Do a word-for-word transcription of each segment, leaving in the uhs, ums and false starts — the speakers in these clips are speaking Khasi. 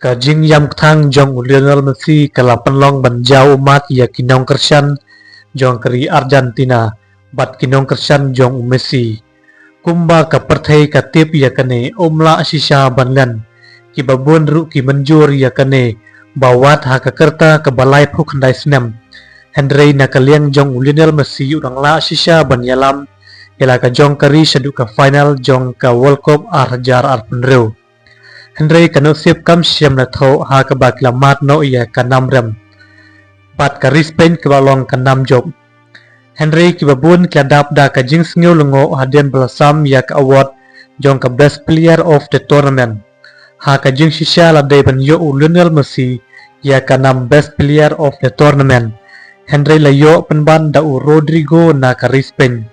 Ka jingïam kthang jong u Lionel Messi ka la pynlong ban jaw ummat ïa ki nongkyrshan jong ka ri Argentina bad ki nongkyrshan jong u Messi. Kumba ka pyrthei ka tip ïa kane, um lah shisha ban len. Kiba bun ruh ki mynjur ïa kane ba wat ha ka rta kaba laiphew khyndai snem. Hynrei na ka liang jong u Lionel Messi u dang lah shisha ban ïalam ïa la ka jong ka ri shaduh ka final jong ka World Cup ar hajar arphew hynriew. Hynrei ka nusip kam shym la thoh ha kaba ki la mad noh ïa ka nam rem bad ka ri Spain kaba long ka nam jop. Hynrei kiba bun ki la dap da ka jingsngewlyngngoh hadien ba la sam ïa ka award jong ka Best Player of the Tournament. Ha ka jingshisha la dei ban ïoh u Lionel Messi ïa ka nam Best Player of the Tournament. Hynrei la ïoh pynban da u Rodrygo na ka ri Spain.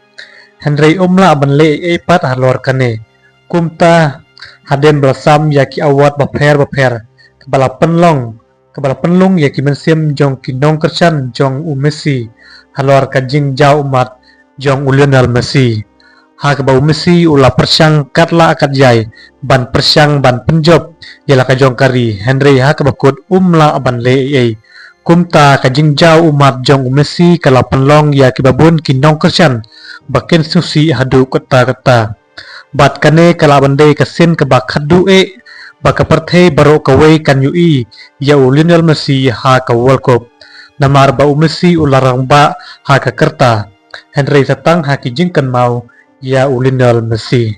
Hynrei um lah ban leh ei ei pat halor kane. Kumta hadien ba la sam ïa ki award bapher bapher kaba la pynlong kaba la pynlong ïa ki mynsiem jong ki nongkyrshan jong u Messi halor ka jingjaw ummat jong u Lionel Messi. Ha kaba u Messi u la pyrshang katba lah katba jai ban pyrshang ban pynjop ïa la ka jong ka ri, hynrei ha kaba kut um lah ban leh ei ei. Kumta ka jingjaw ummat jong u Messi ka la pynlong ïa kiba bun ki nongkyrshan ba kin sngewsih haduh katta katta. Bad kane ka lah ban dei ka sien kaba khadduh eh ba ka pyrthei baroh kawei kan ïohi ïa u Lionel Messi ha ka World Cup. Namar ba u Messi u la rangbah ha ka rta, hynrei sa tang ha ki jingkynmaw ïa u Lionel Messi.